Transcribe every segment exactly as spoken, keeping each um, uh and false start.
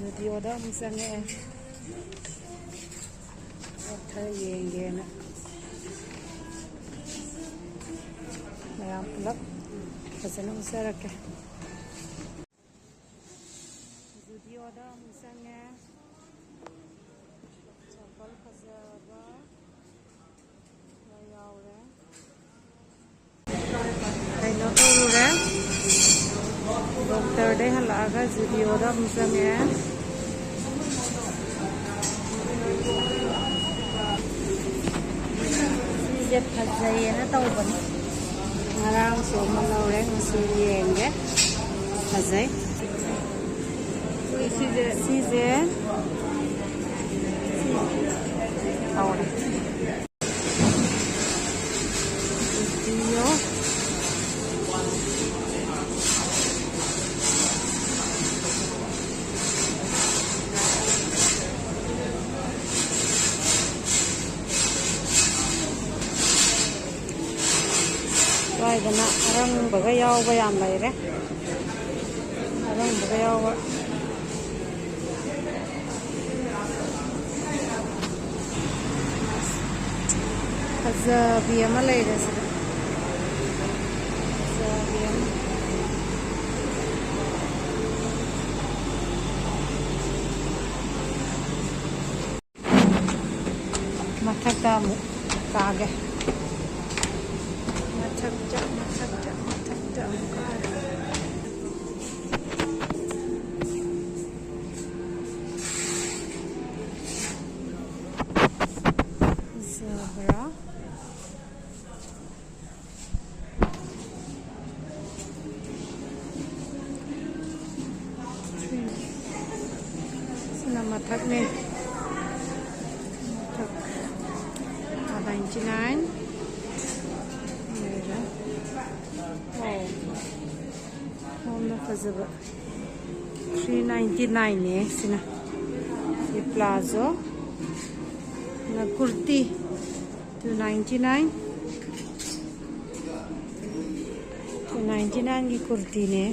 ꯖꯨꯗꯤꯑꯣꯗ ꯑꯃꯨꯛ ꯆꯪꯉꯛꯑꯦ꯫ ꯄꯣꯠ ꯈꯔ ꯌꯦꯡꯒꯦꯅ꯫ ꯃꯌꯥꯝ ꯄꯨꯂꯞ ꯐꯖꯅ ꯎꯠꯆꯔꯛꯀꯦ꯫ ꯖꯨꯗꯤꯑꯣꯗ ꯑꯃꯨꯛ ꯆꯪꯉꯦ꯫ ꯆꯄꯜ ꯐꯖꯕ ꯈꯔ ꯌꯥꯎꯔꯦ꯫ ꯀꯩꯅꯣ ꯇꯧꯔꯨꯔꯦ꯫ ꯗꯣꯛꯇꯔꯗꯩ ꯍꯜꯂꯛꯑꯒ ꯖꯨꯗꯤꯑꯣꯗ ꯑꯃꯨꯛ ꯆꯪꯉꯛꯑꯦ꯫ ꯁꯤꯁꯦ ꯐꯖꯩꯌꯦꯅ ꯇꯧꯕꯅꯤ꯫ ꯉꯔꯥꯡꯁꯨ ꯑꯃ ꯂꯧꯔꯦ, ꯉꯁꯤ ꯌꯦꯡꯒꯦ꯫ ꯐꯖꯩ꯫ ꯁꯤꯁꯦ, ꯁꯤꯁꯦ ꯇꯧꯔꯦ꯫ ꯖꯨꯗꯤꯑꯣ꯫ ꯁ꯭ꯋꯥꯏꯗꯅ ꯑꯔꯪꯕꯒ ꯌꯥꯎꯕ ꯌꯥꯝ ꯂꯩꯔꯦ꯫ ꯑꯔꯪꯕꯒ ꯌꯥꯎꯕ꯫ ꯐꯖꯕꯤ ꯑꯃ ꯂꯩꯔꯦ ꯁꯤꯗ꯫ ꯐꯖꯕꯤ ꯑꯃ꯫ ꯃꯊꯛꯇ ꯑꯃꯨꯛ ꯀꯥꯒꯦ꯫ ꯃꯊꯛꯇ, ꯃꯊꯛꯇ, ꯃꯊꯛꯇ ꯑꯃꯨꯛ ꯀꯥꯒꯦ꯫ Zebra꯫ ꯁꯤꯅ ꯃꯊꯛꯅꯦ꯫ ꯃꯊꯛ꯫ Ninety nine꯫ ꯂꯩꯔꯦ꯫ ꯋꯥꯎ꯫ ꯌꯥꯝꯅ ꯐꯖꯕ꯫ Three ninety nine ꯅꯦ ꯁꯤꯅ꯫ ꯁꯤ ꯄ꯭ꯂꯥꯖꯣ꯫ ꯅ ꯀꯨꯔꯇꯤ꯫ Two ninety nine꯫ Two ninety nine ꯒꯤ ꯀꯨꯔꯇꯤꯅꯦ꯫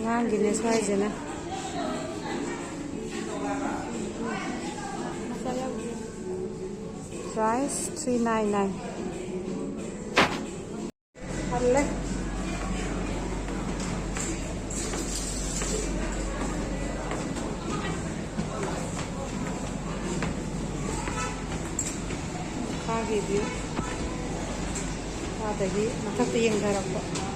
ꯑꯉꯥꯡꯒꯤꯅꯦ ꯁ꯭ꯋꯥꯏꯁꯤꯅ꯫ Price three nine nine꯫ ꯍꯜꯂꯦ꯫ ꯃꯈꯥꯒꯤ view꯫ ꯃꯈꯥꯗꯒꯤ ꯃꯊꯛꯇ ꯌꯦꯡꯊꯔꯛꯄ꯫